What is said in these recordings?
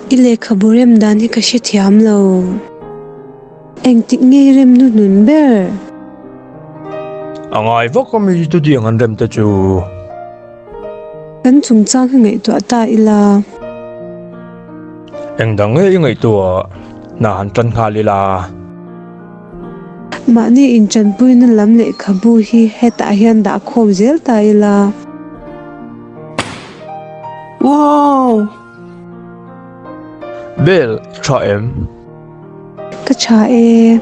I lehkhabu rem dan hi ka hrethiam lo. Engtik nge i rem hnuhnun ber? A ngai vak a mi chutiang an rem te chu. Kan chungchang hi ngaihtuah ta ila. Eng dang nge i ngaihtuah? Hna han tan nghal ila. Mahni intanpuina lam lehkhabu hi hetah hian dah khawm zel ta ila. Wow! Bell, i tha em? Ka tha e.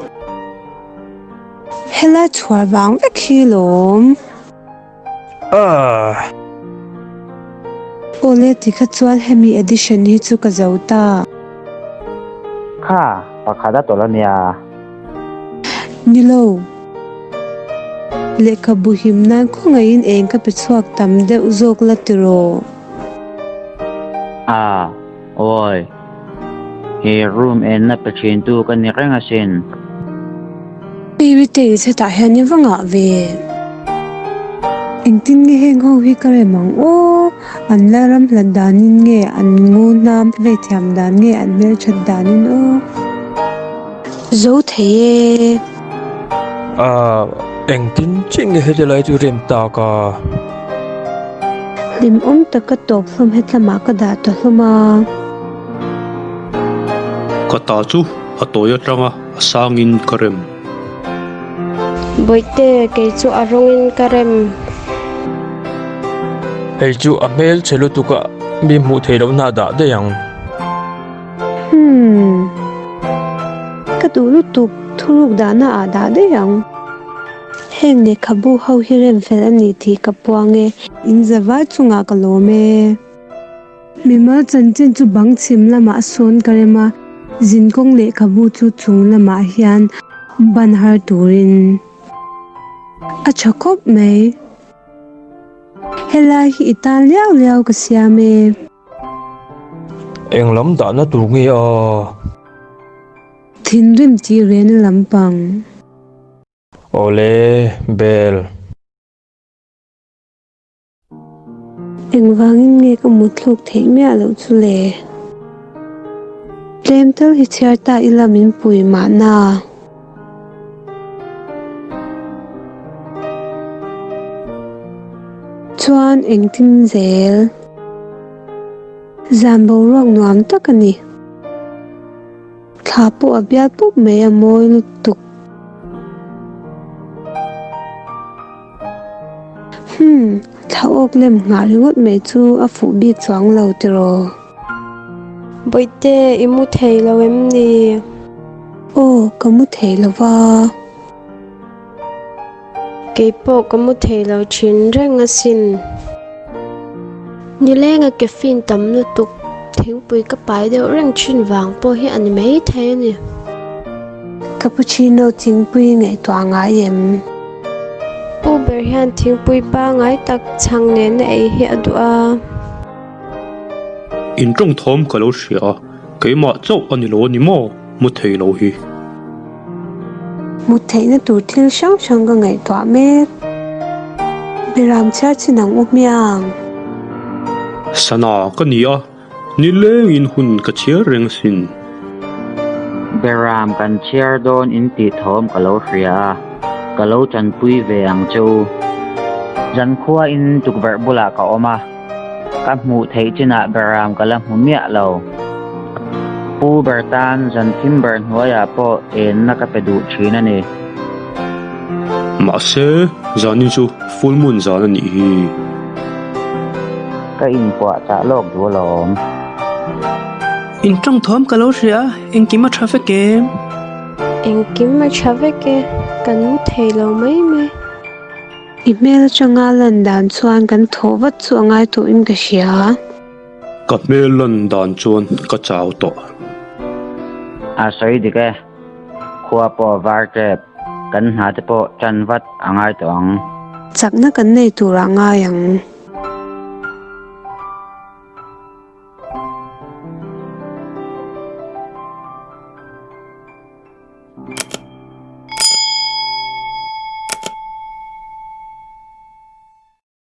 Helai chhuar vang vek hi lawm. Ahh. Awle ti kha chuan hemi edition hi chu ka zo ta. Kha, pakhat a tawlh a nia. Ni lo. Lehkhabu him nan khawngaihin eng ka pe chhuak tam deuh zawk la tiraw? Ah. Awi. He room enna pe thin tu ka ni reng asin. Hei Ritei chhetah hian i va ngah ve. Engtin nge heng ho hi ka rem ang aw? An la ram hlat danin nge an ngu hnam vei thiam dan nge an hmelthat danin aw? Zo thei e. Ahh engtin chiah nge heti lai chu rem tak a? Hlimawm taka tawp hlawm hetlamah ka dah ta hlawm a. Ka ta chu a tawi atanga a sangin ka rem. Bawihte, kei chu a rawngin ka rem. Hei chu a hmel chhe lutuk a, mi hmuh theih lohna a dah daih ang. Hmm. Ka duh lutuk thuruk dahna ah dah daih ang. Heng lehkhabu ho hi rem fel a ni tih ka puang e. In za vai chungah ka lawm e. Mimal chanchin chu bang chhim lamah sawn ka rem a, zinkawng lehkhabu chu chung lamah hian ban har turin a tha khawp mai. Helai hi i tan liau liau ka siam e. Eng lam dahna tur nge a? Thinrim tih rehna lampang. Awle, Bel. Engvangin nge ka mutthluk theih miah loh chu le? Tlem tal hi chhiar ta ila min pui mahna. Chuan engtin zel? Zan boruak nuam tak a ni. Thla pawh a bial pup mai a mawi lutuk. Hmm, thla awk lem nghah ringawt mai chu a fuh bik chuang lo tiraw? Bawihte, i mu thei lo em ni? Aw, ka mu thei lo va. Kei pawh ka mu thei lo thin reng asin. Nilenga caffeine tam lutuk thingpui ka pai deuh reng thin vang pawh hi a ni mai thei a ni. Cappuccino thingpui ngaihtuah ngai em? Pu ber hian thingpui pangai tak chhang nena ei hi a duh a. In tawng thawm ka lo hria a, keimah chauh a ni lo a ni maw? Mu thei lo hi. Mut theihna tur thil hrang hrang ka ngaihtuah mek. Beram chhiar chin ang u hmiang. Sana ka ni a, nilengin hun ka chhiar reng asin. Beram kan chhiar dawn in tih thawm ka lo hria a, ka lo tanpui ve ang che u. Zankhua in tukverh bulah ka awm a. Ka hmuh theih chinah beram ka la hmu miah lo. Pu ber tan zan thim ber hnuaiah pawh enna ka pe duh thin a ni. Mahse, zanin chu full moon zan a nih hi. Ka inpuah chah lawk duh alawm. Intawng thawm ka lo hria a, engkim a tha vek em? Engkim a tha vek e, kan mu thei lo mai mai. I hmel atanga lan dan chuan kan thawh vat chu a ngai tawhin ka hria. Ka hmel lan dan chuan ka chau tawh. A sawi dik e, khua pawh a var tep, kan hna te pawh tan vat a ngai tawh ang. Chakna kan nei turah ngai ang.